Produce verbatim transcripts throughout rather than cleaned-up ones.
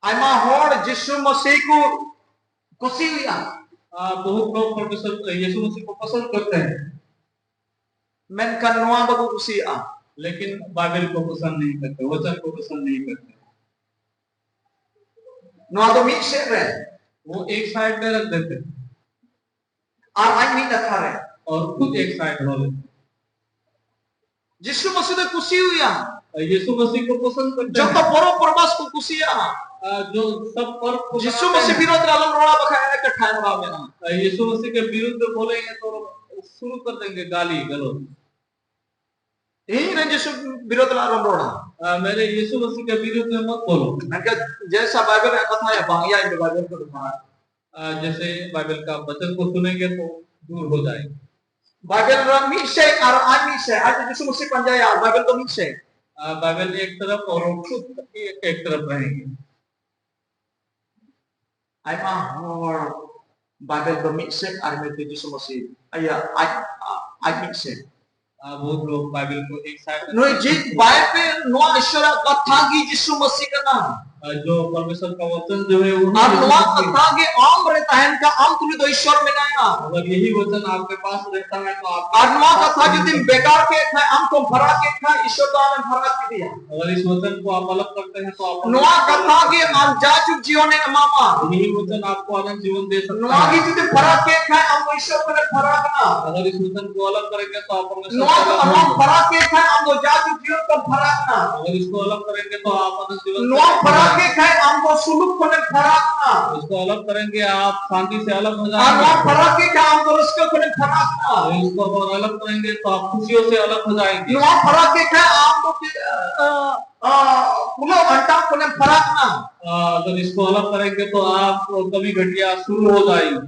ᱟᱭᱢᱟ ᱦᱚᱲ ᱡᱤᱥᱩ ᱢᱟᱹᱥᱤ ᱠᱚ ᱠᱩᱥᱤᱭᱟᱜᱼᱟ᱾ आ, बहुत लोग परमेश्वर यीशु मसीह को पसंद करते हैं, ᱢᱮᱱᱠᱷᱟᱱ ᱱᱚᱣᱟ ᱵᱟᱠᱚ ᱠᱩᱥᱤᱭᱟᱜᱼᱟ᱾ लेकिन बाइबल को पसंद नहीं करते, वचन को पसंद नहीं करते। ᱱᱚᱣᱟ ᱫᱚ ᱢᱤᱫ ᱥᱮᱫ ᱨᱮ, वो एक साइड में रख देते हैं ᱟᱨ ᱟᱡ ᱢᱤᱫ ᱱᱟᱠᱷᱟ ᱨᱮ᱾ और खुद एक साइड हो लेते हैं। ᱡᱤᱥᱩ ᱢᱟᱹᱥᱤ ᱫᱚ ᱠᱩᱥᱤᱭᱟᱭᱟ᱾ यीशु मसीह को पसंद करते ᱡᱚᱛᱚ हैं। ᱯᱚᱨᱚᱵᱽ ᱯᱚᱨᱵᱟᱥ ᱠᱚ ᱠᱩᱥᱤᱭᱟᱜᱼᱟ᱾ आ, जो सब पर्व को ᱡᱤᱥᱩ ᱢᱟᱹᱥᱤ ᱢᱟᱱᱟᱣ ᱵᱤᱨᱳᱫᱷ ᱨᱮ ᱟᱞᱚᱢ ᱨᱚᱲᱟ, ᱵᱟᱠᱷᱟᱱ ᱮᱱᱮ ᱠᱟᱴᱷᱟᱭ ᱨᱚᱲᱟ ᱢᱮᱱᱟ। करते हैं। यीशु मसीह के विरुद्ध बोलेंगे तो शुरू कर देंगे गाली गलौज। ᱤᱧ ᱨᱮᱱ ᱡᱤᱥᱩ ᱵᱤᱨᱳᱫᱷ ᱨᱮ ᱟᱞᱚᱢ ᱨᱚᱲᱟ। आ, मेरे यीशु मसीह के विरुद्ध में मत बोलो। ᱢᱮᱱᱠᱷᱟᱱ ᱡᱮᱥᱟ ᱵᱟᱭᱵᱮᱞ ᱨᱮᱭᱟᱜ ᱠᱟᱛᱷᱟ ᱭᱟ ᱵᱟᱝ ᱭᱟ, ᱤᱧ ᱫᱚ ᱵᱟᱭᱵᱮᱞ ᱠᱚᱫᱚ ᱵᱟᱝ। आ, जैसे बाइबल का वचन को सुनेंगे तो दूर हो जाएंगे। ᱵᱟᱭᱵᱮᱞ ᱨᱮ ᱢᱤᱫ ᱥᱮᱫ ᱟᱨ ᱟᱡ ᱢᱤᱫ ᱥᱮᱫ, ᱟᱡ ᱡᱤᱥᱩ ᱢᱟᱹᱥᱤ ᱯᱟᱸᱡᱟᱭᱟ ᱟᱨ ᱵᱟᱭᱵᱮᱞ ᱫᱚ ᱢᱤᱫ ᱥᱮᱫ। आ, बाइबल एक तरफ और वो खुद एक, एक तरफ रहेंगे। ᱟᱭᱢᱟ ᱦᱚᱲ ᱵᱟᱭᱵᱮᱞ ᱫᱚ ᱢᱤᱫ ᱥᱮᱫ ᱟᱨ ᱢᱤᱫ ᱡᱤᱥᱩ ᱢᱟᱹᱥᱤ, ᱤᱭᱟᱹ, ᱟᱡ, ᱟᱡ ᱢᱤᱫ ᱥᱮᱫ᱾ आ, बहुत लोग बाइबल को एक साइड में ᱱᱩᱭ ᱡᱤ ᱵᱟᱭᱵᱮᱞ ᱱᱚᱣᱟ ᱤᱥᱚᱨᱟᱜ ᱠᱟᱛᱷᱟ ᱜᱮ ᱡᱤᱥᱩ ᱢᱟᱹᱥᱤ ᱠᱟᱱᱟ᱾ आ, जो परमेश्वर का वचन जो है वो ᱟᱨ ᱱᱚᱣᱟ ᱠᱟᱛᱷᱟ ᱜᱮ ᱟᱢ ᱨᱮ ᱛᱟᱦᱮᱱ ᱠᱷᱟᱱ ᱟᱢ ᱛᱩᱞᱩᱡ ᱫᱚ ᱤᱥᱚᱨ ᱢᱮᱱᱟᱭᱟ᱾ अगर यही वचन आपके पास रहता है तो आप ᱟᱨ ᱱᱚᱣᱟ ᱠᱟᱛᱷᱟ ᱡᱩᱫᱤᱢ ᱵᱷᱮᱜᱟᱨ ᱠᱮᱫ ᱠᱷᱟᱱ, ᱟᱢ ᱠᱚᱢ ᱯᱷᱟᱨᱟᱠ ᱠᱮᱫ ᱠᱷᱟᱱ, ᱤᱥᱚᱨ ᱫᱚ ᱟᱢᱮᱢ ᱯᱷᱟᱨᱟᱠ ᱠᱮᱫᱮᱭᱟ᱾ अगर इस वचन को आप अलग करते हैं तो आप ᱱᱚᱣᱟ ᱠᱟᱛᱷᱟ ᱜᱮ ᱟᱢ ᱡᱟᱭᱡᱩᱜᱽ ᱡᱤᱭᱚᱱᱮ ᱮᱢᱟᱢᱟ᱾ यही वचन आपको अनंत जीवन दे सकता ᱱᱚᱣᱟ ᱜᱮ है। ᱡᱩᱫᱤ ᱯᱷᱟᱨᱟᱠ ᱠᱮᱫ ᱠᱷᱟᱱ ᱟᱢ ᱫᱚ ᱤᱥᱚᱨ ᱠᱷᱚᱱᱮᱢ ᱯᱷᱟᱨᱟᱠ ᱮᱱᱟ᱾ अगर इस वचन को अलग करेंगे तो आप परमेश्वर ᱱᱚᱣᱟ से ᱡᱩᱫᱤ अलग ᱟᱢ ᱦᱚᱸ ᱯᱷᱟᱨᱟᱠ ᱠᱮᱫ ᱠᱷᱟᱱ ᱟᱢ ᱫᱚ ᱡᱟᱭᱡᱩᱜᱽ ᱡᱤᱭᱚᱱ ᱠᱷᱚᱱ ᱯᱷᱟᱨᱟᱠ ᱮᱱᱟ᱾ अगर इसको अलग करेंगे तो आप अनंत जीवन से ᱱᱚᱣᱟ अलग ᱯᱷᱟᱨᱟᱠ ᱠᱮᱫ ᱠᱷᱟᱱ ᱟᱢ ᱫᱚ ᱥᱩᱞᱩᱠ ᱠᱷᱚᱱᱮᱢ ᱯᱷᱟᱨᱟᱠ ᱮᱱᱟ᱾ इसको अलग करेंगे आप शांति से अलग हो ᱟᱨ ᱱᱚᱣᱟ जाएंगे। ᱯᱷᱟᱨᱟᱠ ᱠᱮᱫ ᱠᱷᱟᱱ ᱟᱢ ᱫᱚ ᱨᱟᱹᱥᱠᱟᱹ ᱠᱷᱚᱱᱮᱢ ᱯᱷᱟᱨᱟᱠ ᱮᱱᱟ᱾ अगर इसको अगर अलग करेंगे तो आप खुशियों से अलग हो जाएंगे। ᱱᱚᱣᱟ ᱯᱷᱟᱨᱟᱠ ᱠᱮᱫ ᱠᱷᱟᱱ ᱟᱢ ᱫᱚ ᱪᱮᱫ, ᱟ, ᱟ, ᱠᱩᱞᱟᱹᱣ ᱟᱱᱴᱟᱣ ᱠᱷᱚᱱᱮᱢ ᱯᱷᱟᱨᱟᱠ ᱮᱱᱟ᱾ आ, अगर इसको अलग करेंगे तो आप कमी घटिया शुरू हो जाएगी।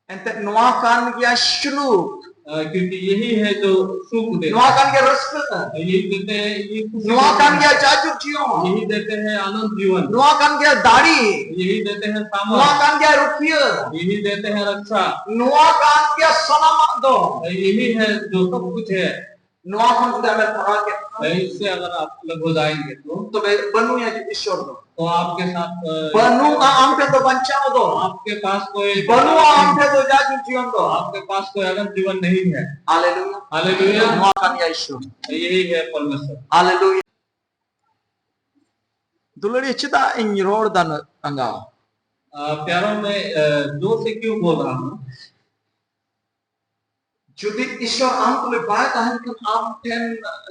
ᱮᱱᱛᱮ ᱱᱚᱣᱟ ᱠᱟᱱ ᱜᱮᱭᱟ ᱥᱩᱞᱩᱠ। आ, क्योंकि यही है जो सुख देता ᱱᱚᱣᱟ है। ᱠᱟᱱ ᱜᱮᱭᱟ ᱨᱟᱹᱥᱠᱟᱹ। यही देते हैं, ये खुशी ᱱᱚᱣᱟ देता ᱠᱟᱱ है। ᱜᱮᱭᱟ ᱡᱟᱭᱡᱩᱜᱽ ᱡᱤᱭᱚᱱ। यही देते हैं आनंद जीवन। ᱱᱚᱣᱟ ᱠᱟᱱ ᱜᱮᱭᱟ ᱫᱟᱲᱮ। यही देते हैं ᱱᱚᱣᱟ सामर्थ्य। ᱠᱟᱱ ᱜᱮᱭᱟ ᱨᱩᱠᱷᱤᱭᱟᱹ। यही देते हैं रक्षा। ᱱᱚᱣᱟ ᱠᱟᱱ ᱜᱮᱭᱟ ᱥᱟᱱᱟᱢᱟᱜ ᱫᱚ। यही है जो सब कुछ है। ᱱᱚᱣᱟ ᱠᱷᱚᱱ ᱡᱩᱫᱤ ᱟᱢᱮᱢ ᱯᱷᱟᱨᱟᱠ ᱮᱱ ᱠᱷᱟᱱ, इससे अगर आप अलग हो जाएंगे तो ᱛᱚᱵᱮ ᱵᱟᱹᱱᱩᱭᱟ ᱡᱮ ᱤᱥᱥᱚᱨ ᱫᱚ᱾ तो आपके साथ अ, ᱵᱟᱹᱱᱩᱜᱼᱟ ᱟᱢ ᱴᱷᱮᱱ ᱫᱚ ᱵᱟᱧᱪᱟᱣ ᱫᱚ᱾ आपके पास कोई ᱵᱟᱹᱱᱩᱜᱼᱟ ᱟᱢ ᱴᱷᱮᱱ ᱫᱚ ᱡᱟᱭᱡᱩᱜᱽ ᱡᱤᱭᱚᱱ ᱫᱚ᱾ आपके पास कोई अनंत जीवन नहीं है। ᱦᱟᱞᱮᱞᱩᱭᱟ᱾ हालेलुया। ᱱᱚᱣᱟ ᱠᱟᱱ ᱜᱮᱭᱟ ᱤᱥᱥᱚᱨ᱾ यही है परमेश्वर। ᱦᱟᱞᱮᱞᱩᱭᱟ᱾ ᱫᱩᱞᱟᱹᱲᱤᱭᱟᱹ, ᱪᱮᱫᱟᱜ ᱤᱧ ᱨᱚᱲ ᱫᱟ ᱱᱩᱱᱟᱹᱜ ᱨᱟᱸᱜᱟᱣ? अ, प्यारों में अ, जोर से क्यों बोल रहा हूँ? ᱡᱩᱫᱤ ᱤᱥᱥᱚᱨ ᱟᱢ ᱛᱩᱞᱩᱡ ᱵᱟᱭ ᱛᱟᱦᱮᱱ ᱠᱷᱟᱱ ᱟᱢ ᱴᱷᱮᱱ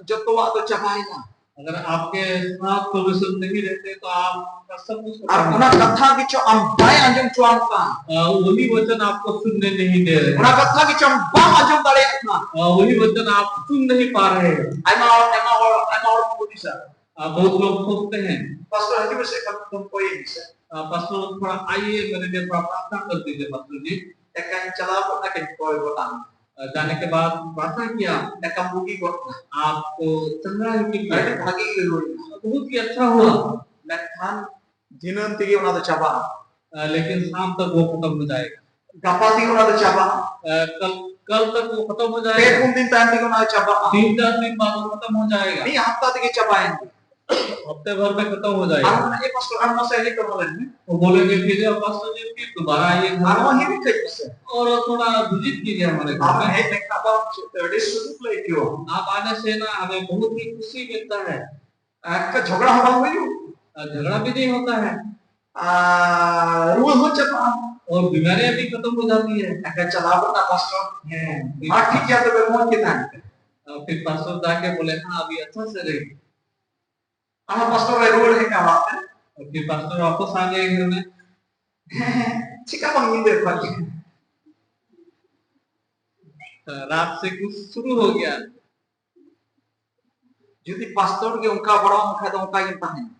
ᱡᱚᱛᱚᱣᱟᱜ ᱫᱚ ᱪᱟᱵᱟᱭᱮᱱᱟ᱾ अगर आपके साथ परमेश्वर नहीं रहते तो आपका सब कुछ खत्म ᱟᱨ हो ᱚᱱᱟ जाता। ᱠᱟᱛᱷᱟ ᱜᱮᱪᱚ ᱟᱢ ᱵᱟᱭ ᱟᱸᱡᱚᱢ ᱦᱚᱪᱚᱣᱟᱢ ᱠᱟᱱ, अ, वही वचन आपको सुनने नहीं दे रहे। ᱚᱱᱟ ᱠᱟᱛᱷᱟ ᱜᱮᱪᱚ ᱟᱢ ᱵᱟᱢ ᱟᱸᱡᱚᱢ ᱫᱟᱲᱮᱭᱟᱜ ᱠᱟᱱ᱾ अ, वही वचन आप सुन नहीं पा रहे हैं। ᱟᱭᱢᱟ ᱦᱚᱲ ᱟᱭᱢᱟ ᱦᱚᱲ ᱟᱭᱢᱟ ᱦᱚᱲ ᱠᱚ ᱦᱩᱫᱤᱥᱟ, अ, बहुत लोग सोचते हैं, ᱯᱟᱥᱴᱚᱨ ᱦᱤᱡᱩᱜ ᱢᱮᱥᱮ ᱠᱟᱹᱴᱤᱡ ᱵᱚᱱ ᱠᱚᱭᱮ ᱢᱮᱥᱮ᱾ "अ, पास्टर, थोड़ा आइए, मेरे लिए थोड़ा प्रार्थना कर दीजिए पास्टर जी।" ᱮᱠᱟᱧ ᱪᱟᱞᱟᱣ ᱜᱚᱫ ᱱᱟ ᱠᱟᱹᱧ ᱠᱚᱭ ᱜᱚᱫ ᱟᱢ᱾ अ, जाने के बाद प्रार्थना किया, ᱮᱠᱟᱢ ᱵᱩᱜᱤ ᱜᱚᱫ ᱱᱟ᱾ आपको चंगा ही फील किया, ᱟᱹᱰᱤ ᱵᱷᱟᱜᱤ ᱜᱮ ᱨᱩᱣᱟᱹᱲ ᱮᱱᱟ᱾ बहुत ही अच्छा हुआ। ᱢᱮᱱᱠᱷᱟᱱ ᱫᱷᱤᱱᱟᱹᱱ ᱛᱮᱜᱮ ᱚᱱᱟ ᱫᱚ ᱪᱟᱵᱟᱜᱼᱟ᱾ अ, लेकिन शाम तक वो खत्म हो जाएगा। ᱜᱟᱯᱟ ᱛᱮᱜᱮ ᱚᱱᱟ ᱫᱚ ᱪᱟᱵᱟᱜᱼᱟ᱾ अ, कल, कल तक वो खत्म हो ᱯᱮ जाएगा। ᱯᱩᱱ ᱫᱤᱱ ᱛᱟᱭᱚᱢ ᱛᱮᱜᱮ ᱚᱱᱟ ᱫᱚ ᱪᱟᱵᱟᱜᱼᱟ᱾ तीन चार दिन बाद वो खत्म हो जाएगा। ᱢᱤᱫ ᱦᱟᱯᱛᱟ ᱛᱮᱜᱮ ᱪᱟᱵᱟᱭᱮᱱ ᱜᱮ᱾ हफ्ते भर में खत्म हो जाएगा। ᱟᱨ ᱚᱱᱟ ᱮ ᱯᱟᱥᱴᱚᱨ ᱟᱨ ᱢᱟᱥᱮ ᱦᱮᱡ ᱠᱚ ᱵᱚᱞᱮ ᱢᱮ᱾ वो बोलेंगे, "फिर पास्टर जी, फिर दोबारा आइए घर ᱟᱨ में ᱱᱚᱣᱟ ᱦᱤᱡᱩᱜ ᱠᱷᱟᱡ ᱢᱟᱥᱮ᱾ और थोड़ा विजिट कीजिए हमारे घर ᱟᱨ में।" ᱦᱮᱡ ᱞᱮᱱᱠᱷᱟᱱ ᱫᱚ ᱟᱹᱰᱤ ᱥᱩᱡᱩᱜ ᱞᱮ ᱟᱹᱭᱠᱟᱹᱣᱟ᱾ आप आने से ना हमें बहुत ही खुशी मिलता है। ᱮᱠᱴᱟ ᱡᱷᱚᱜᱽᱲᱟ ᱦᱚᱸ ᱵᱟᱝ ᱦᱩᱭᱩᱜ᱾ और झगड़ा भी नहीं होता है। ᱟᱨ ᱨᱩᱣᱟᱹ ᱦᱚᱸ ᱪᱟᱵᱟᱜᱼᱟ᱾ और बीमारियां भी खत्म हो जाती है। ᱮᱠᱟ ᱪᱟᱞᱟᱣ ᱜᱚᱫ ᱱᱟ ᱯᱟᱥᱴᱚᱨ᱾ ᱦᱮᱸ᱾ ᱢᱟ ᱴᱷᱤᱠ ᱜᱮᱭᱟ ᱛᱚᱵᱮ ᱢᱚᱡᱽ ᱜᱮ ᱛᱟᱦᱮᱱ ᱯᱮ᱾ और फिर पास्टर जाके बोले, "हाँ, अभी अच्छा से रहिए।" ᱟᱨ ᱯᱟᱥᱴᱚᱨ ᱮ ᱨᱩᱣᱟᱹᱲ ᱦᱮᱡ ᱮᱱᱟ ᱚᱲᱟᱜ ᱛᱮ᱾ और फिर पास्टर वापस आ गए घर में। ᱪᱮᱠᱟ ᱵᱟᱝ ᱧᱤᱫᱟᱹ ᱠᱷᱚᱱ ᱜᱮ? रात से कुछ शुरू हो गया। ᱡᱩᱫᱤ ᱯᱟᱥᱴᱚᱨ ᱜᱮ ᱚᱱᱠᱟ ᱵᱟᱲᱟᱣᱟᱢ ᱠᱷᱟᱡ ᱫᱚ ᱚᱱᱠᱟ ᱜᱮᱢ ᱛᱟᱦᱮᱱᱟ᱾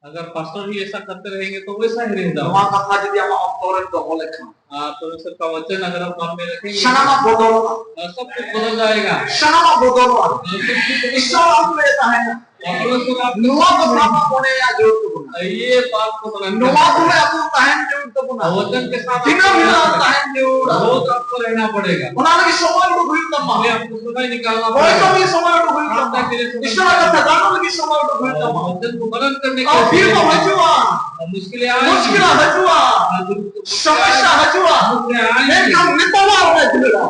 अगर पास्टर ही ऐसा करते रहेंगे तो वैसा ही रह जाओ। ᱱᱚᱣᱟ ᱠᱟᱛᱷᱟ ᱡᱩᱫᱤ ᱟᱢᱟᱜ ᱚᱱᱛᱚᱨ ᱨᱮᱢ ᱫᱚᱦᱚ ᱞᱮᱠᱷᱟᱱ, हाँ, परमेश्वर का वचन अगर आप मन में रखेंगे, ᱥᱟᱱᱟᱢᱟᱜ ᱵᱚᱫᱚᱞᱚᱜᱼᱟ᱾ हाँ, सब कुछ बदल जाएगा। ᱥᱟᱱᱟᱢᱟᱜ ᱵᱚᱫᱚᱞᱚᱜᱼᱟ᱾ हाँ, सब कुछ बदल ᱤᱥᱥᱚᱨ ᱟᱢ ᱨᱮ ᱛᱟᱦᱮᱱᱟ᱾ ᱱᱚᱣᱟ ᱫᱚ ᱥᱟᱵ ᱢᱚᱱᱮᱭᱟ ᱡᱟᱹᱨᱩᱲ ᱛᱟᱵᱚᱱᱟ᱾ ᱱᱚᱣᱟ ᱠᱚᱨᱮ ᱟᱵᱚ ᱛᱟᱦᱮᱱ ᱡᱟᱹᱨᱩᱲ ᱛᱟᱵᱚᱱᱟ᱾ ᱫᱤᱱᱟᱹᱢ ᱦᱤᱞᱳᱜ ᱛᱟᱦᱮᱱ ᱡᱟᱹᱨᱩᱲ᱾ ᱚᱱᱟ ᱞᱟᱹᱜᱤᱫ ᱥᱚᱢᱚᱭ ᱩᱰᱩᱠ ᱦᱩᱭᱩᱜ ᱛᱟᱢᱟ᱾ ᱦᱚᱭᱛᱚ ᱞᱟᱹᱜᱤᱫ ᱥᱚᱢᱚᱭ ᱩᱰᱩᱠ ᱦᱩᱭᱩᱜ ᱛᱟᱢᱟ᱾ ᱤᱥᱚᱨᱟᱜ ᱠᱟᱛᱷᱟ ᱜᱟᱱᱚᱜ ᱞᱟᱹᱜᱤᱫ ᱥᱚᱢᱚᱭ ᱩᱰᱩᱠ ᱦᱩᱭᱩᱜ ᱛᱟᱢᱟ᱾ ᱟᱨ ᱵᱤᱨ ᱠᱚ ᱦᱤᱡᱩᱜᱼᱟ᱾ ᱢᱩᱥᱠᱤᱞ ᱦᱤᱡᱩᱜᱼᱟ᱾ ᱥᱚᱢᱚᱥᱥᱟ ᱦᱤᱡᱩᱜᱼᱟ᱾ ᱢᱮᱱᱠᱷᱟᱱ ᱱᱤᱛᱚᱜ ᱦᱚᱸ ᱟᱞᱚᱢ ᱫᱟᱹᱲᱟ᱾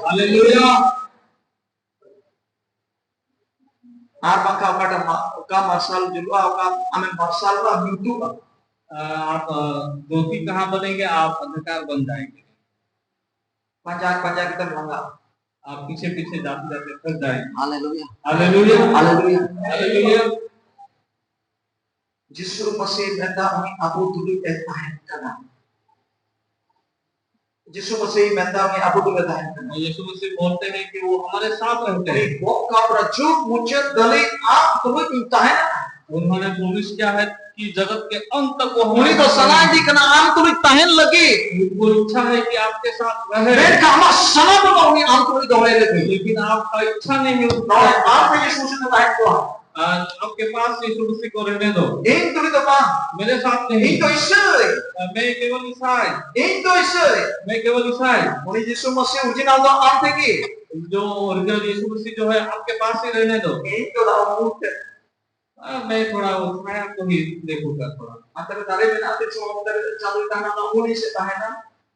ᱦᱟᱞᱮᱞᱩᱭᱟ᱾ ᱟᱨ ᱵᱟᱝᱠᱷᱟᱱ ᱚᱠᱟᱴᱟᱜ ᱢᱟ-, ᱚᱠᱟ ᱢᱟᱨᱥᱟᱞ ᱡᱩᱞᱩᱜᱼᱟ, ᱚᱠᱟ ᱟᱢᱮᱢ ᱢᱟᱨᱥᱟᱞᱚᱜᱼᱟ, ᱧᱩᱛᱩᱜᱼᱟ᱾ आप, अ, ज्योति कहाँ बनेंगे, आप अंधकार बन जाएंगे। ᱯᱟᱸᱡᱟ ᱯᱟᱸᱡᱟ ᱠᱟᱛᱮᱢ ᱞᱟᱸᱜᱟᱜᱼᱟ᱾ आप पीछे पीछे जाते जाते थक जाएंगे। ᱦᱟᱞᱮᱞᱩᱭᱟ᱾ ᱦᱟᱞᱮᱞᱩᱭᱟ᱾ ᱦᱟᱞᱮᱞᱩᱭᱟ᱾ ᱦᱟᱞᱮᱞᱩᱭᱟ᱾ ᱡᱤᱥᱩ ᱢᱟᱥᱤ ᱢᱮᱱᱫᱟ ᱩᱱᱤ ᱟᱵᱚ ᱛᱩᱞᱩᱡ ᱮ ᱛᱟᱦᱮᱱ ᱠᱟᱱᱟ᱾ ᱡᱤᱥᱩ ᱢᱟᱥᱤ ᱢᱮᱱᱫᱟ ᱩᱱᱤ ᱟᱵᱚ ᱛᱩᱞᱩᱡ ᱮ ᱛᱟᱦᱮᱱ ᱠᱟᱱᱟ᱾ यीशु मसीह बोलते हैं कि वो हमारे साथ रहते हैं। ᱩᱱᱤ ᱵᱚᱦᱚᱜ ᱠᱟᱯᱲᱟ ᱡᱩᱜᱽ ᱢᱩᱪᱟᱹᱫ ᱫᱷᱟᱹᱵᱤᱡ ᱟᱢ ᱛᱩᱞᱩᱡ ᱤᱧ ᱛᱟᱦᱮᱱᱟ᱾ उन्होंने प्रॉमिस किया है कि जगत के अंत तक वो ᱩᱱᱤ ᱫᱚ ᱥᱟᱱᱟᱭ ᱫᱤ ᱠᱟᱱᱟ ᱟᱢ ᱛᱩᱞᱩᱡ ᱛᱟᱦᱮᱱ ᱞᱟᱹᱜᱤᱫ᱾ उनको इच्छा है कि आपके साथ रहे। ᱢᱮᱱᱠᱷᱟᱱ ᱟᱢᱟᱜ ᱥᱟᱱᱟ ᱵᱟᱹᱱᱩᱜᱼᱟ ᱩᱱᱤ ᱟᱢ ᱛᱩᱞᱩᱡ ᱫᱚᱦᱚᱭ ᱞᱟᱹᱜᱤᱫ᱾ लेकिन आपका इच्छा नहीं है उसको ᱱᱚᱜᱼᱚᱭ ᱟᱢ ᱛᱮ ᱡᱤᱥᱩ ᱥᱟᱶ ᱛᱟᱦᱮᱱ ᱠᱚᱣᱟ᱾ ᱟᱨ ᱟᱯᱠᱮ ᱯᱟᱥ ᱭᱤᱥᱩ ᱢᱟᱥᱤ ᱠᱚ ᱨᱮᱦᱱᱮ ᱫᱚ᱾ ᱤᱧ ᱛᱩᱞᱩᱡ ᱫᱚ ᱵᱟᱝ᱾ मेरे साथ नहीं। ᱤᱧ ᱫᱚ ᱤᱥᱟᱹᱭ᱾ मैं केवल ईसाई। ᱤᱧ ᱫᱚ ᱤᱥᱟᱹᱭ᱾ मैं केवल ईसाई। ᱩᱱᱤ ᱡᱤᱥᱩ ᱢᱟᱥᱤ ᱚᱨᱤᱡᱤᱱᱟᱞ ᱫᱚ ᱟᱢ ᱛᱮᱜᱮ᱾ जो ओरिजिनल यीशु मसीह जो है आपके पास ही रहने दो। ᱤᱧ ᱫᱚ ᱫᱟᱜ ᱩᱢᱩᱞ ᱛᱮ᱾ ᱟᱨ ᱢᱮ ᱛᱷᱚᱲᱟ ᱩᱥᱱᱟᱭᱟ ᱠᱚ ᱦᱤ ᱫᱮᱠᱷᱩ ᱠᱟ ᱛᱷᱚᱲᱟ᱾ ᱟᱛᱟᱨ ᱫᱟᱨᱮ ᱢᱮᱱᱟᱜ ᱛᱮ ᱥᱚᱢᱚᱭ ᱫᱟᱨᱮ ᱪᱟᱞᱩ ᱛᱟᱦᱮᱱᱟ, ᱚᱱᱟ ᱩᱢᱩᱞ ᱥᱮ ᱛᱟᱦᱮᱱᱟ᱾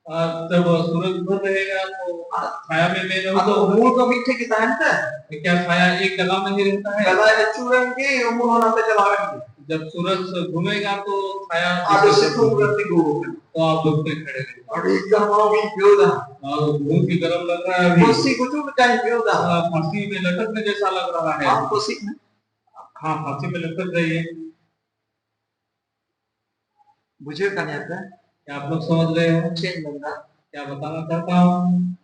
ᱟᱨ ᱡᱟᱵ ᱥᱩᱨᱡ ᱜᱷᱩᱨ ᱨᱮᱦᱮᱜᱟ ᱛᱚ ᱟᱨ ᱪᱷᱟᱭᱟ ᱢᱮ ᱢᱮ ᱟᱫᱚ ᱩᱢᱩᱞ ᱫᱚ ᱢᱤᱫ ᱴᱷᱮᱡ ᱜᱮ ᱛᱟᱦᱮᱱ ᱛᱮ? ᱠᱭᱟ ᱪᱷᱟᱭᱟ ᱮᱠ ᱡᱟᱜᱟ ᱢᱮ ᱦᱤ ᱨᱮᱦᱛᱟ ᱦᱮ? ᱜᱟᱫᱟᱭ ᱟᱹᱪᱩᱨᱮᱱ ᱜᱮ ᱩᱢᱩᱞ ᱦᱚᱸ ᱱᱟᱛᱮ ᱪᱟᱞᱟᱣᱮᱱ ᱜᱮ᱾ ᱡᱟᱵ ᱥᱩᱨᱡ ᱜᱷᱩᱢᱮᱜᱟ ᱛᱚ ᱪᱷᱟᱭᱟ ᱟᱫᱚ ᱥᱤᱛᱩᱝ ᱨᱮ ᱛᱤᱸᱜᱩ ᱟᱠᱟᱱᱟ᱾ ᱛᱚ ᱟᱯ ᱫᱷᱩᱯ ᱢᱮ ᱠᱷᱟᱲᱮ ᱦᱮ᱾ ᱟᱹᱰᱤ ᱜᱚᱨᱚᱢ ᱟᱹᱭᱠᱟᱹᱣ ᱫᱟ᱾ ᱟᱨ ᱵᱚᱦᱩᱛ ᱦᱤ ᱜᱚᱨᱚᱢ ᱞᱟᱜ ᱨᱟᱦᱟ ᱦᱮ ᱟᱵᱷᱤ᱾ ᱯᱷᱟᱸᱥᱤ ᱜᱩᱡᱩᱜ ᱞᱮᱠᱟᱧ ᱟᱹᱭᱠᱟᱹᱣ ᱫᱟ᱾ ᱟᱨ ᱯᱷᱟᱸᱥᱤ ᱢᱮ ᱞᱚᱴᱠ ᱢᱮ ᱡᱮᱥᱟ ᱞᱟᱜ ᱨᱟᱦᱟ ᱦᱮ᱾ ᱟᱢ ᱯᱷᱟᱸᱥᱤᱜ ᱢᱮ᱾ ᱦᱟᱸ, ᱯᱷᱟᱸᱥᱤ ᱢᱮ ᱞᱚᱴᱠ ᱨᱟᱦᱟ ᱦᱮ᱾ ᱵᱩᱡᱷᱟᱹᱣ ᱠᱟᱱ ᱜᱮᱭᱟ ᱯᱮ? क्या आप लोग समझ रहे हो? ᱪᱮᱫ ᱤᱧ ᱢᱮᱱᱫᱟ? क्या बताना चाहता हूँ?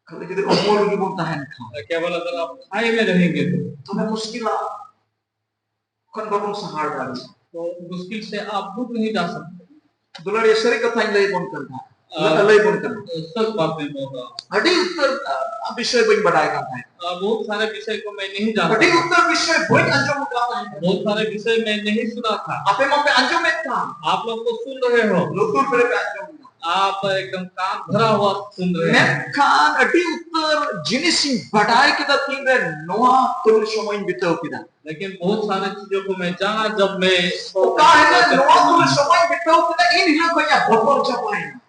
ᱠᱷᱟᱹᱞᱤ ᱡᱩᱫᱤ ᱩᱢᱩᱞ ᱨᱮᱜᱮ ᱵᱚᱱ ᱛᱟᱦᱮᱱ ᱠᱷᱟᱱ᱾ केवल अगर आप छाया में रहेंगे तो᱾ ᱛᱚᱵᱮ ᱢᱩᱥᱠᱤᱞᱟ ᱠᱷᱚᱱ ᱵᱟᱵᱚᱱ ᱥᱟᱦᱟ ᱫᱟᱲᱮᱭᱟᱜᱼᱟ᱾ तो मुश्किल से आप दूर नहीं जा सकते। ᱫᱩᱞᱟᱹᱲᱤᱭᱟᱹ ᱥᱟᱹᱨᱤ ᱠᱟᱛᱷᱟᱧ ᱞᱟᱹᱭ ᱟᱵᱚᱱ ᱠᱟᱱ ᱛᱟᱦᱮᱸᱫ᱾ ᱞᱟᱹᱭ ᱵᱚᱱ ᱠᱟᱱᱟ᱾ ᱥᱚᱪ ᱵᱟᱛ ᱵᱚᱞ ᱨᱟᱦᱟ ᱦᱩᱸ᱾ ᱟᱹᱰᱤ ᱩᱛᱟᱹᱨ ᱵᱤᱥᱚᱭ ᱵᱟᱹᱧ ᱵᱟᱰᱟᱭ ᱠᱟᱱ ᱛᱟᱦᱮᱸᱫ᱾ ᱵᱚᱦᱩᱛ ᱥᱟᱨᱮ ᱵᱤᱥᱚᱭ ᱠᱚ ᱢᱮ ᱱᱟᱦᱤ ᱡᱟᱱᱛᱟ ᱛᱷᱟ᱾ ᱟᱹᱰᱤ ᱩᱛᱟᱹᱨ ᱵᱤᱥᱚᱭ ᱵᱟᱹᱧ ᱟᱸᱡᱚᱢ ᱟᱠᱟᱫ ᱛᱟᱦᱮᱸᱫ᱾ ᱵᱚᱦᱩᱛ ᱥᱟᱨᱮ ᱵᱤᱥᱚᱭ ᱢᱮ ᱱᱟᱦᱤ ᱥᱩᱱᱟ ᱛᱷᱟ᱾ ᱟᱯᱮ ᱢᱟᱯᱮ ᱟᱸᱡᱚᱢᱮᱫ ᱠᱟᱱ᱾ ᱟᱯ ᱞᱳᱜ ᱛᱚ ᱥᱩᱱ ᱨᱟᱦᱮ ᱦᱳ᱾ ᱞᱩᱛᱩᱨ ᱯᱮᱨᱮ ᱯᱮ ᱟᱸᱡᱚᱢ ᱮᱫᱟ᱾ ᱟᱯ ᱮᱠᱫᱚᱢ ᱠᱟᱱ ᱵᱷᱟᱨᱟ ᱦᱩᱣᱟ ᱥᱩᱱ ᱨᱟᱦᱮ ᱦᱳ᱾ ᱢᱮᱱᱠᱷᱟᱱ ᱟᱹᱰᱤ ᱩᱛᱟᱹᱨ ᱡᱤᱱᱤᱥ ᱤᱧ ᱵᱟᱰᱟᱭ ᱠᱮᱫᱟ ᱛᱤᱱᱨᱮ ᱱᱚᱣᱟ ᱛᱩᱞᱩᱡ ᱥᱚᱢᱚᱭ ᱤᱧ ᱵᱤᱛᱟᱹᱣ ᱠᱮᱫᱟ᱾ ᱞᱮᱠᱤᱱ ᱵᱚᱦᱩᱛ ᱥᱟᱨᱮ ᱪᱤᱡᱚ ᱠᱚ ᱢᱮ ᱡᱟᱱᱟ ᱡᱟᱵ ᱢᱮ ᱚᱠᱟ ᱦᱤᱞᱳᱜ ᱱᱚᱣᱟ ᱛᱩᱞᱩᱡ ᱥᱚᱢᱚᱭ ᱤᱧ ᱵᱤᱛᱟᱹᱣ ᱠᱮᱫᱟ, ᱤᱱ ᱦᱤᱞᱳᱜ ᱠᱷᱚᱱ ᱤᱧᱟᱹᱜ ᱵᱚᱛᱚᱨ ᱪᱟᱵᱟᱭᱮᱱᱟ᱾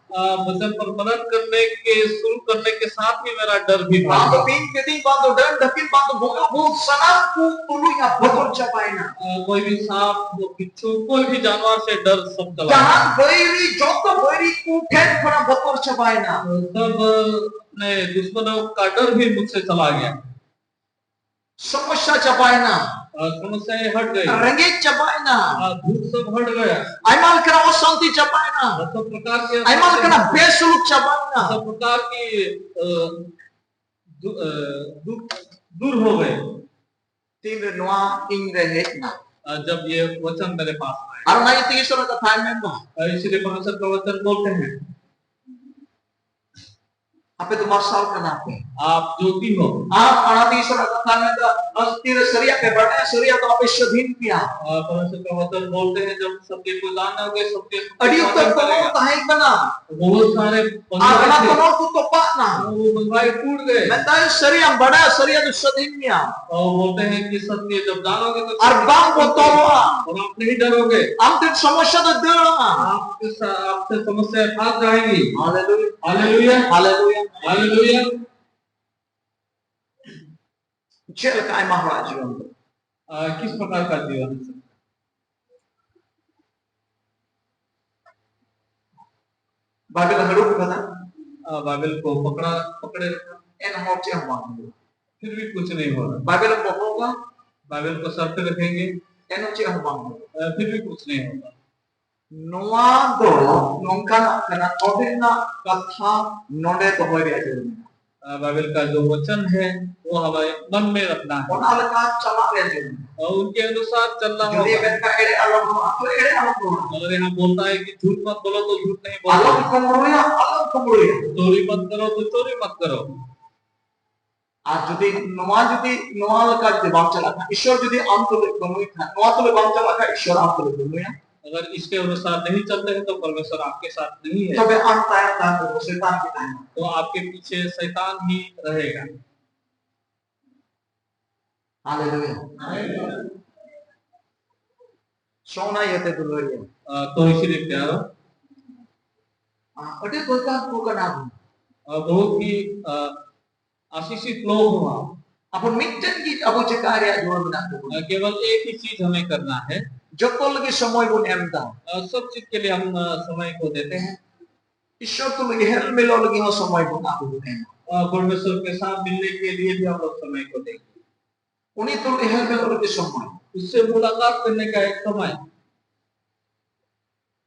ᱵᱚᱪᱚᱱ ᱯᱚᱨ ᱢᱚᱱᱚᱱ ᱠᱟᱨᱱᱮ ᱠᱮ ᱥᱩᱨᱩ ᱠᱟᱨᱱᱮ ᱠᱮ ᱥᱟᱛ ᱦᱤ ᱢᱮᱨᱟ ᱰᱟᱨ ᱵᱷᱤ ᱵᱷᱟᱜ ᱜᱮᱭᱟ᱾ ᱵᱟᱝ ᱫᱚ ᱵᱤᱧ ᱠᱤᱫᱤᱧ, ᱵᱟᱝ ᱫᱚ ᱰᱟᱹᱱ ᱰᱟᱹᱠᱤᱱ, ᱵᱟᱝ ᱫᱚ ᱵᱚᱸᱜᱟ ᱵᱩᱛ ᱥᱟᱱᱟᱢ ᱠᱚ ᱛᱩᱞᱩᱡ ᱤᱧᱟᱹᱜ ᱵᱚᱛᱚᱨ ᱪᱟᱵᱟᱭᱮᱱᱟ᱾ ᱠᱚᱭ ᱵᱷᱤ ᱥᱟᱯ ᱵᱤᱪᱷᱩ ᱠᱚᱭ ᱵᱷᱤ ᱡᱟᱱᱣᱟᱨ ᱥᱮ ᱰᱟᱨ ᱥᱚᱵ ᱪᱟᱞᱟ ᱜᱮᱭᱟ᱾ ᱡᱟᱦᱟᱱ ᱵᱟᱹᱭᱨᱤ, ᱡᱚᱛᱚ ᱵᱟᱹᱭᱨᱤ ᱠᱚ ᱴᱷᱮᱱ ᱠᱷᱚᱱᱟᱜ ᱵᱚᱛᱚᱨ ᱪᱟᱵᱟᱭᱮᱱᱟ᱾ ᱥᱚᱵ ᱫᱩᱥᱢᱚᱱ ᱠᱟ ᱰᱟᱨ ᱵᱷᱤ ᱢᱩᱡᱷᱥᱮ ᱪᱟᱞᱟ ᱜᱮᱭᱟ᱾ ᱥᱚᱢᱚᱥᱥᱟ ᱪᱟᱵᱟᱭᱮᱱᱟ᱾ ᱥᱚᱢᱚᱥᱥᱟ ᱦᱟᱴ ᱜᱟᱭ᱾ ᱨᱮᱸᱜᱮᱡ ᱪᱟᱵᱟᱭᱮᱱᱟ᱾ ᱫᱩᱠᱷ ᱥᱚᱵ ᱦᱟᱴ ᱜᱟᱭᱟ᱾ ᱟᱭᱢᱟ ᱞᱮᱠᱟᱱᱟᱜ ᱚᱥᱟᱱᱛᱤ ᱪᱟᱵᱟᱭᱮᱱᱟ᱾ ᱥᱚᱵ ᱯᱨᱚᱠᱟᱨ ᱠᱮ ᱟᱭᱢᱟ ᱞᱮᱠᱟᱱᱟᱜ ᱵᱮᱥᱩᱞᱩᱠ ᱪᱟᱵᱟᱭᱮᱱᱟ᱾ ᱥᱚᱵ ᱯᱨᱚᱠᱟᱨ ᱠᱮ ᱫᱩᱠᱷ ᱫᱩᱨ ᱦᱳ ᱜᱟᱭᱟ᱾ ᱛᱤᱱᱨᱮ ᱱᱚᱣᱟ ᱤᱧ ᱨᱮ ᱦᱮᱡ ᱮᱱᱟ᱾ ᱡᱟᱵ ᱭᱮ ᱵᱚᱪᱚᱱ ᱢᱮᱨᱮ ᱯᱟᱥ ᱟᱭᱟ᱾ ᱟᱨ ᱚᱱᱟ ᱤᱭᱟᱹᱛᱮ ᱤᱥᱚᱨ ᱠᱟᱛᱷᱟ ᱢᱮᱱᱫᱟ᱾ ᱤᱥᱞᱤᱭᱮ ᱯᱨᱚᱵᱷᱩ ᱤᱥᱚᱨ ᱠᱟ ᱵᱚᱪᱚᱱ ᱵᱚᱞᱛᱮ ᱦᱮᱸ ᱟᱯᱮ ᱫᱚ ᱢᱟᱨᱥᱟᱞ ᱠᱟᱱᱟ ᱯᱮ᱾ ᱟᱯ ᱡᱳᱛᱤ ᱦᱳ᱾ ᱟᱨ ᱚᱱᱟ ᱛᱮᱜᱮ ᱥᱟᱞᱟᱜ ᱠᱟᱛᱷᱟ ᱢᱮᱱᱫᱟ, ᱟᱨ ᱛᱤᱨᱮ ᱥᱟᱹᱨᱤᱭᱟᱜ ᱯᱮ ᱵᱟᱰᱟᱭᱟ, ᱥᱟᱹᱨᱤᱭᱟᱜ ᱫᱚ ᱟᱯᱮ ᱥᱟᱹᱫᱷᱤᱱ ᱯᱮᱭᱟ᱾ ᱟᱨ ᱯᱚᱨᱢᱮᱥᱚᱨ ᱠᱟ ᱵᱚᱪᱚᱱ ᱵᱚᱞᱛᱮ ᱦᱮᱸ ᱡᱟᱵ ᱥᱚᱛᱭᱚ ᱠᱚ ᱡᱟᱱ ᱞᱳᱜᱮ, ᱥᱚᱛᱭᱚ ᱟᱹᱰᱤ ᱩᱛᱟᱹᱨ ᱠᱚ ᱛᱟᱦᱮᱸ ᱠᱟᱱᱟ᱾ ᱵᱚᱦᱩᱛ ᱥᱟᱨᱮ ᱟᱨ ᱚᱱᱟ ᱠᱚ ᱱᱚᱣᱟ ᱠᱚ ᱛᱚᱯᱟᱜ ᱮᱱᱟ᱾ ᱵᱚᱸᱜᱟᱭ ᱴᱩᱴ ᱜᱮ᱾ ᱢᱮᱱᱫᱟᱭ ᱥᱟᱹᱨᱤᱭᱟᱜ ᱵᱟᱰᱟᱭᱟ, ᱥᱟᱹᱨᱤᱭᱟᱜ ᱫᱚ ᱥᱟᱹᱫᱷᱤᱱ ᱢᱮᱭᱟ᱾ ᱟᱨ ᱵᱚᱞᱛᱮ ᱦᱮᱸ ᱠᱤ ᱥᱚᱛᱭᱚ ᱡᱟᱵ ᱡᱟᱱᱳᱜᱮ ᱛᱚ ᱟᱨ ᱵᱟᱝ ᱵᱚᱛᱚᱨᱚᱜᱼᱟ᱾ ᱟᱨ ᱟᱯ ᱱᱟᱦᱤ ᱰᱟᱨᱳᱜᱮ᱾ ᱟᱢ ᱴᱷᱮᱱ ᱥᱚᱢᱚᱥᱥᱟ ᱫᱚ ᱫᱟᱹᱲᱟ᱾ ᱟᱯ ᱥᱟ-, ᱟᱯ ᱥᱮ ᱥᱚᱢᱚᱥᱥᱟ ᱵᱷᱟᱜ ᱡᱟᱭᱮᱜᱤ᱾ ᱦᱟᱞᱮᱞᱩᱭᱟ᱾ ᱦᱟᱞᱮᱞᱩᱭᱟ᱾ ᱦᱟᱞᱮᱞᱩᱭᱟ᱾ ᱦᱟᱞᱮᱞᱩᱭᱟ᱾ ᱪᱮᱫ ᱞᱮᱠᱟ ᱟᱭᱢᱟ ᱦᱚᱲᱟᱜ ᱡᱤᱭᱚᱱ ᱫᱚ? ᱠᱤᱥ ᱯᱨᱚᱠᱟᱨ ᱠᱟ ᱡᱤᱭᱚᱱ? ᱵᱟᱭᱵᱮᱞ ᱦᱟᱹᱲᱩᱵ ᱠᱟᱫᱟ᱾ ᱵᱟᱭᱵᱮᱞ ᱠᱚ ᱯᱟᱠᱲᱟ, ᱯᱟᱠᱲᱮ ᱨᱟᱠᱷᱟ᱾ ᱮᱱᱦᱚᱸ ᱪᱮᱫ ᱦᱚᱸ ᱵᱟᱝ ᱦᱩᱭᱩᱜᱼᱟ᱾ ᱯᱷᱤᱨ ᱵᱷᱤ ᱠᱩᱪᱷ ᱱᱟᱦᱤ ᱦᱳ ᱨᱟᱦᱟ᱾ ᱵᱟᱭᱵᱮᱞ ᱮᱢ ᱵᱚᱦᱚᱜᱟ᱾ ᱵᱟᱭᱵᱮᱞ ᱠᱚ ᱥᱟᱨ ᱯᱮ ᱨᱟᱠᱷᱮᱸᱜᱮ᱾ ᱮᱱᱦᱚᱸ ᱪᱮᱫ ᱦᱚᱸ ᱵᱟᱝ ᱦᱩᱭᱩᱜᱼᱟ᱾ ᱯᱷᱤᱨ ᱵᱷᱤ ᱠᱩᱪᱷ ᱱᱟᱦᱤ ᱦᱳ ᱨᱟᱦᱟ᱾ ᱱᱚᱣᱟ ᱫᱚ ᱱᱚᱝᱠᱟᱱᱟᱜ ᱠᱟᱱᱟ, ᱱᱚᱰᱮᱱᱟᱜ ᱠᱟᱛᱷᱟ ᱱᱚᱰᱮ ᱫᱚᱦᱚᱭ ᱨᱮᱭᱟᱜ ᱡᱟᱹᱨᱩᱲ ᱢᱮᱱᱟᱜᱼᱟ᱾ ᱵᱟᱭᱵᱮᱞ ᱠᱟ ᱡᱳ ᱵᱚᱪᱚᱱ ᱦᱮ, वो हमारे मन में रखना है। ᱚᱱᱟ ᱞᱮᱠᱟ ᱪᱟᱞᱟᱜ ᱨᱮᱭᱟᱜ ᱡᱟᱹᱨᱩᱲ᱾ और उनके अनुसार चलना ᱡᱩᱫᱤ होगा। ᱢᱮᱱᱠᱷᱟᱱ ᱮᱲᱮ ᱟᱞᱚᱢ ᱨᱚᱲᱟ, ᱛᱚ ᱮᱲᱮ ᱟᱞᱚᱢ ᱨᱚᱲᱟ᱾ अगर यहाँ बोलता है कि झूठ मत बोलो, तो झूठ नहीं बोलो। ᱟᱞᱚᱢ ᱠᱩᱢᱵᱽᱲᱩᱭᱟ, ᱟᱞᱚᱢ ᱠᱩᱢᱵᱽᱲᱩᱭᱟ᱾ चोरी मत करो, तो चोरी मत करो। ᱟᱨ ᱡᱩᱫᱤ ᱱᱚᱣᱟ ᱡᱩᱫᱤ ᱱᱚᱣᱟ ᱞᱮᱠᱟ ᱡᱩᱫᱤ ᱵᱟᱢ ᱪᱟᱞᱟᱜ ᱠᱷᱟᱱ, ᱤᱥᱚᱨ ᱡᱩᱫᱤ ᱟᱢ ᱛᱩᱞᱩᱡ ᱵᱟᱹᱱᱩᱭ ᱠᱷᱟᱱ, ᱱᱚᱣᱟ ᱛᱩᱞᱩᱡ ᱵᱟᱢ ᱪᱟᱞᱟᱜ ᱠᱷᱟᱱ, ᱤᱥᱚᱨ ᱟᱢ ᱛᱩᱞᱩᱡ ᱵᱟᱹᱱᱩᱭᱟ᱾ अगर इसके अनुसार नहीं चलते हैं, तो परमेश्वर आपके साथ नहीं है। ᱛᱚᱵᱮ ᱟᱢ ᱛᱟᱭᱚᱢ ᱛᱟᱭᱚᱢ ᱛᱮᱫᱚ ᱥᱮᱛᱟᱱ ᱜᱮ ᱛᱟᱦᱮᱱᱟ᱾ तो आपके पीछे शैतान ही रहेगा। ᱦᱟᱞᱮᱞᱩᱭᱟ᱾ ᱥᱚᱱᱟ ᱤᱭᱟᱹᱛᱮ ᱫᱩᱞᱟᱹᱲᱤᱭᱟᱹ᱾ अ, तो इसीलिए प्यारो, ᱟᱹᱰᱤ ᱵᱚᱭᱠᱟᱨ ᱠᱚ ᱠᱟᱱᱟ ᱵᱚᱱ᱾ अ, बहुत ही, अ, आशीषित लोग हो आप। ᱟᱵᱚ ᱢᱤᱫᱴᱮᱱ ᱜᱮ ᱟᱵᱚ ᱪᱮᱠᱟ ᱨᱮᱭᱟᱜ ᱡᱳᱨ ᱢᱮᱱᱟᱜ ᱛᱟᱵᱚᱱᱟ᱾ अ, केवल एक ही चीज हमें करना है। ᱡᱚᱛᱚ ᱞᱟᱹᱜᱤᱫ ᱥᱚᱢᱚᱭ ᱵᱚᱱ ᱮᱢ ᱮᱫᱟ᱾ अ, सब चीज के लिए हम, अ, समय को देते हैं। ᱤᱥᱚᱨ ᱛᱩᱞᱩᱡ ᱦᱮᱞ ᱢᱤᱞᱚᱜ ᱞᱟᱹᱜᱤᱫ ᱦᱚᱸ ᱥᱚᱢᱚᱭ ᱵᱚᱱ ᱟᱵᱚ ᱵᱚᱱ ᱮᱢᱟ᱾ अ, परमेश्वर के साथ मिलने के लिए भी हम लोग समय को देंगे। ᱩᱱᱤ ᱛᱩᱞᱩᱡ ᱦᱮᱞ ᱢᱤᱞᱚᱜ ᱞᱟᱹᱜᱤᱫ ᱥᱚᱢᱚᱭ᱾ उससे मुलाकात करने का एक समय।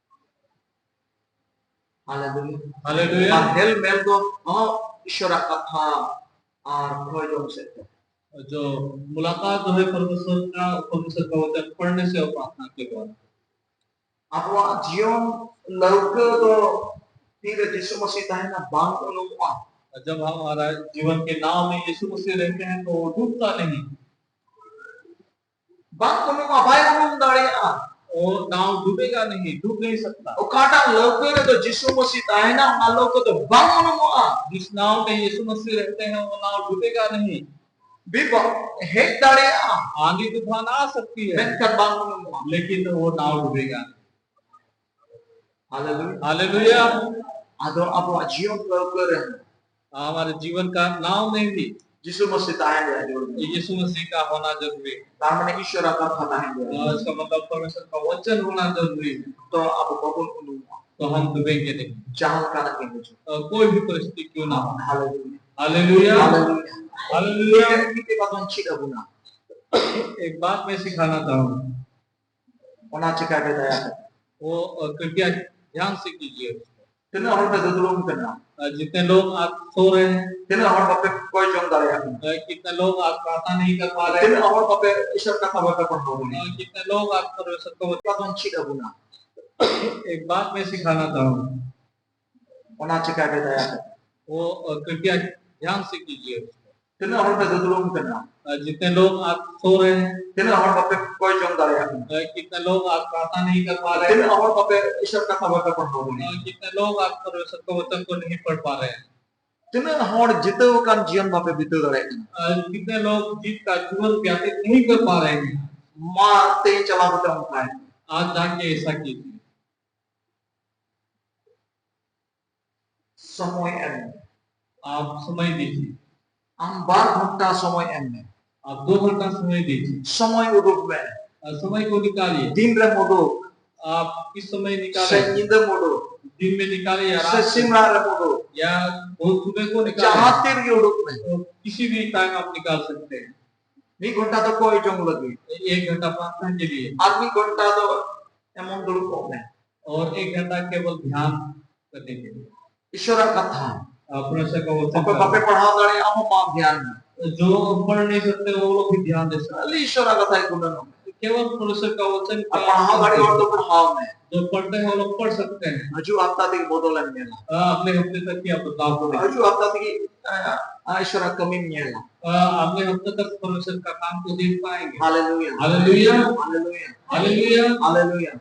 ᱦᱟᱞᱮᱞᱩᱭᱟ᱾ हालेलुया। ᱟᱨ ᱦᱮᱞ ᱢᱮᱞ ᱫᱚ ᱦᱚᱸ ᱤᱥᱚᱨᱟᱜ ᱠᱟᱛᱷᱟ ᱟᱨ ᱠᱷᱚᱭ ᱡᱚᱝ ᱥᱮᱫ ᱛᱮ᱾ जो मुलाकात जो है परमेश्वर का, परमेश्वर का वचन पढ़ने से और प्रार्थना के द्वारा। ᱟᱵᱚᱣᱟᱜ ᱡᱤᱭᱚᱱ ᱞᱟᱹᱣᱠᱟᱹ ᱫᱚ ᱛᱤᱨᱮ ᱡᱤᱥᱩ ᱢᱟᱹᱥᱤ ᱛᱟᱦᱮᱱᱟ, ᱵᱟᱝ ᱩᱱᱩᱢᱚᱜᱼᱟ᱾ जब हमारा जीवन के नाव में यीशु मसीह रहते हैं, तो वो डूबता नहीं। ᱵᱟᱝ ᱩᱱᱩᱢᱚᱜᱼᱟ, ᱵᱟᱭ ᱩᱱᱩᱢ ᱫᱟᱲᱮᱭᱟᱜᱼᱟ᱾ वो नाव डूबेगा नहीं, डूब नहीं सकता। ᱚᱠᱟᱴᱟᱜ ᱞᱟᱹᱣᱠᱟᱹ ᱨᱮᱫᱚ ᱡᱤᱥᱩ ᱢᱟᱹᱥᱤ ᱛᱟᱦᱮᱱᱟ, ᱚᱱᱟ ᱞᱟᱹᱣᱠᱟᱹ ᱫᱚ ᱵᱟᱝ ᱩᱱᱩᱢᱚᱜᱼᱟ᱾ जिस नाव में यीशु मसीह रहते हैं, वो नाव डूबेगा नहीं। ᱵᱤᱯᱚᱫ ᱦᱮᱡ ᱫᱟᱲᱮᱭᱟᱜᱼᱟ, आंधी तूफान आ सकती है, ᱢᱮᱱᱠᱷᱟᱱ ᱵᱟᱝ ᱩᱱᱩᱢᱚᱜᱼᱟ᱾ लेकिन वो नाव डूबेगा नहीं। ᱦᱟᱞᱮᱞᱩᱭᱟ᱾ हालेलुया। ᱟᱫᱚ ᱟᱵᱚᱣᱟᱜ ᱡᱤᱭᱚᱱ ᱞᱟᱹᱣᱠᱟᱹ ᱨᱮ हमारे जीवन का नाव में भी ᱡᱤᱥᱩ ᱢᱟᱹᱥᱤ ᱛᱟᱦᱮᱱ ᱨᱮᱭᱟᱜ ᱡᱟᱹᱨᱩᱲ ᱢᱮᱱᱟᱜᱼᱟ᱾ यीशु मसीह का होना जरूरी है। ᱛᱟᱨ ᱢᱟᱱᱮ ᱤᱥᱚᱨᱟᱜ ᱠᱟᱛᱷᱟ ᱛᱟᱦᱮᱱ ᱨᱮᱭᱟᱜ ᱡᱟᱹᱨᱩᱲ᱾ इसका मतलब परमेश्वर का वचन होना जरूरी है। ᱛᱚ ᱟᱵᱚ ᱵᱟᱵᱚᱱ ᱩᱱᱩᱢᱚᱜᱼᱟ, तो हम डूबेंगे नहीं। ᱡᱟᱦᱟᱸ ᱞᱮᱠᱟᱱᱟᱜ ᱜᱮ ᱦᱤᱡᱩᱜ᱾ अ, कोई भी परिस्थिति क्यों ना हो। ᱦᱟᱞᱮᱞᱩᱭᱟ᱾ हालेलुया। ᱦᱟᱞᱮᱞᱩᱭᱟ᱾ हालेलुया। ᱢᱤᱫᱴᱮᱱ ᱠᱟᱛᱷᱟᱧ ᱪᱮᱫ ᱟᱵᱚᱱᱟ, एक बात मैं सिखाना चाहूंगा। ᱚᱱᱟ ᱪᱮᱠᱟ ᱜᱮ ᱫᱟᱭᱟ ᱠᱟᱛᱮ᱾ वो, अ, कृपया ध्यान से कीजिए। ᱛᱤᱱᱟᱹᱜ ᱦᱚᱲ ᱯᱮ ᱫᱩᱫᱲᱩᱢ ᱠᱟᱱᱟ? अ, जितने लोग आज सो रहे हैं, ᱛᱤᱱᱟᱹᱜ ᱦᱚᱲ ᱵᱟᱯᱮ ᱠᱚᱭ ᱡᱚᱝ ᱫᱟᱲᱮᱭᱟᱜ ᱠᱟᱱᱟ? अ, कितने लोग आज प्रार्थना नहीं कर पा रहे हैं, ᱛᱤᱱᱟᱹᱜ ᱦᱚᱲ ᱵᱟᱯᱮ ᱤᱥᱚᱨ ᱠᱟᱛᱷᱟ ᱵᱟᱯᱮ ᱯᱟᱲᱦᱟᱣ ᱫᱟᱲᱮᱭᱟᱜ ᱠᱟᱱᱟ? अ, कितने लोग आज परमेश्वर का वचन ᱠᱟᱛᱷᱟ ᱫᱚᱧ ᱪᱮᱫ ᱟᱵᱚᱱᱟ᱾ एक बात मैं सिखाना चाहूंगा। ᱚᱱᱟ ᱪᱤᱠᱟᱹ ᱜᱮ ᱫᱟᱭᱟ ᱠᱟᱛᱮ᱾ वो, अ, कृपया ध्यान से कीजिए। ᱛᱤᱱᱟᱹᱜ ᱦᱚᱲ ᱯᱮ ᱫᱩᱫᱲᱩᱢ ᱠᱟᱱᱟ? अ, जितने लोग आज सो रहे हैं, ᱛᱤᱱᱟᱹᱜ ᱦᱚᱲ ᱵᱟᱯᱮ ᱠᱚᱭ ᱡᱚᱝ ᱫᱟᱲᱮᱭᱟᱜ ᱠᱟᱱᱟ? अ, कितने लोग आज प्रार्थना नहीं कर पा रहे हैं, ᱛᱤᱱᱟᱹᱜ ᱦᱚᱲ ᱵᱟᱯᱮ ᱤᱥᱚᱨ ᱠᱟᱛᱷᱟ ᱵᱟᱯᱮ ᱯᱟᱲᱦᱟᱣ ᱫᱟᱲᱮᱭᱟᱜ ᱠᱟᱱᱟ? अ, कितने लोग आज परमेश्वर का वचन को नहीं पढ़ पा रहे हैं? ᱛᱤᱱᱟᱹᱜ ᱦᱚᱲ ᱡᱤᱛᱟᱹᱣ ᱟᱠᱟᱱ ᱡᱤᱭᱚᱱ ᱵᱟᱯᱮ ᱵᱤᱛᱟᱹᱣ ᱫᱟᱲᱮᱭᱟᱜ ᱠᱟᱱᱟ? अ, कितने लोग जीत का जीवन व्यतीत नहीं कर पा रहे हैं? ᱢᱟ ᱛᱮᱦᱮᱧ ᱪᱟᱞᱟᱣ ᱠᱟᱛᱮ ᱚᱱᱠᱟᱭ ᱢᱮ᱾ आज जाके ऐसा कीजिए। ᱥᱚᱢᱚᱭ ᱮᱢ ᱢᱮ᱾ आप समय दीजिए। ᱟᱢ ᱵᱟᱨ ᱜᱷᱚᱱᱴᱟ ᱥᱚᱢᱚᱭ ᱮᱢ ᱢᱮ᱾ आप दो घंटा समय दीजिए। ᱥᱚᱢᱚᱭ ᱩᱰᱩᱠ ᱢᱮ᱾ और समय को निकालिए। ᱫᱤᱱ ᱨᱮᱢ ᱩᱰᱩᱠ᱾ आप किस समय ᱥᱮ निकालें? ᱧᱤᱫᱟᱹᱢ ᱩᱰᱩᱠ᱾ दिन में निकालें या ᱥᱮ रात में? ᱥᱤᱢᱨᱟᱜ ᱨᱮᱢ ᱩᱰᱩᱠ᱾ या बहुत सुबह को निकालें। ᱡᱟᱦᱟᱸ ᱛᱤ ᱨᱮᱜᱮ ᱩᱰᱩᱠ ᱢᱮ᱾ तो किसी भी टाइम आप निकाल सकते हैं। ᱢᱤᱫ ᱜᱷᱚᱱᱴᱟ ᱫᱚ ᱠᱚᱭ ᱡᱚᱝ ᱞᱟᱹᱜᱤᱫ᱾ एक घंटा प्रार्थना के लिए। ᱟᱨ ᱢᱤᱫ ᱜᱷᱚᱱᱴᱟ ᱫᱚ ᱮᱢᱚᱱ ᱫᱩᱲᱩᱵ ᱠᱚᱜ ᱢᱮ᱾ और एक घंटा केवल ध्यान करने के लिए। ᱤᱥᱚᱨᱟᱜ ᱠᱟᱛᱷᱟ᱾ ᱟᱨ ᱯᱟᱨᱢᱮᱥᱚᱨ ᱠᱟ ᱵᱚᱪᱚᱱ᱾ ᱚᱠᱚᱭ ᱵᱟᱯᱮ ᱯᱟᱲᱦᱟᱣ ᱫᱟᱲᱮᱭᱟᱜᱼᱟ, ᱟᱢ ᱦᱚᱸ ᱢᱟ ᱫᱷᱮᱭᱟᱱ ᱢᱮ᱾ जो पढ़ नहीं सकते, वो लोग भी ध्यान दे सकते। ᱠᱷᱟᱹᱞᱤ ᱤᱥᱚᱨᱟᱜ ᱠᱟᱛᱷᱟ ᱜᱮ ᱜᱩᱱᱟᱹᱱᱚᱜ ᱢᱮ᱾ केवल परमेश्वर का वचन। ᱟᱨ ᱯᱟᱲᱦᱟᱣ ᱫᱟᱲᱮ ᱦᱚᱲ ᱫᱚ ᱯᱟᱲᱦᱟᱣ ᱢᱮ᱾ जो पढ़ते हैं, वो लोग पढ़ सकते हैं। ᱦᱤᱡᱩᱜ ᱦᱟᱯᱛᱟ ᱛᱮᱜᱮ ᱵᱚᱫᱚᱞᱮᱢ ᱧᱮᱞᱟ᱾ हाँ, अगले हफ्ते तक की आप बदलाव को देखेंगे। ᱦᱤᱡᱩᱜ ᱦᱟᱯᱛᱟ ᱛᱮᱜᱮ, ᱟ, ᱟ, ᱤᱥᱚᱨᱟᱜ ᱠᱟᱹᱢᱤᱢ ᱧᱮᱞᱟ᱾ हाँ, अगले हफ्ते तक परमेश्वर का काम को देख पाएंगे। ᱦᱟᱞᱮᱞᱩᱭᱟ᱾ ᱦᱟᱞᱮᱞᱩᱭᱟ। ᱦᱟᱞᱮᱞᱩᱭᱟ। ᱦᱟᱞᱮᱞᱩᱭᱟ। ᱦᱟᱞᱮᱞᱩᱭᱟ᱾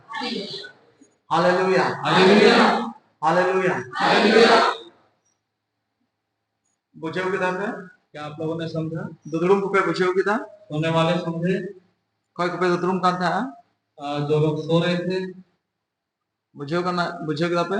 ᱦᱟᱞᱮᱞᱩᱭᱟ᱾ ᱦᱟᱞᱮᱞᱩᱭᱟ᱾ ᱦᱟᱞᱮᱞᱩᱭᱟ᱾ ᱦᱟᱞᱮᱞᱩᱭᱟ᱾ ᱵᱩᱡᱷᱟᱹᱣ ᱠᱮᱫᱟ ᱯᱮ? क्या आप लोगों ने समझा? ᱫᱩᱫᱲᱩᱢ ᱠᱚᱯᱮ ᱵᱩᱡᱷᱟᱹᱣ ᱠᱮᱫᱟ? सोने वाले समझे? ᱚᱠᱚᱭ ᱠᱚᱯᱮ ᱫᱩᱫᱲᱩᱢ ᱠᱟᱱ ᱛᱟᱦᱮᱸᱜᱼᱟ? आ, जो लोग सो रहे थे। ᱵᱩᱡᱷᱟᱹᱣ ᱠᱟᱱᱟ, ᱵᱩᱡᱷᱟᱹᱣ ᱠᱮᱫᱟ ᱯᱮ?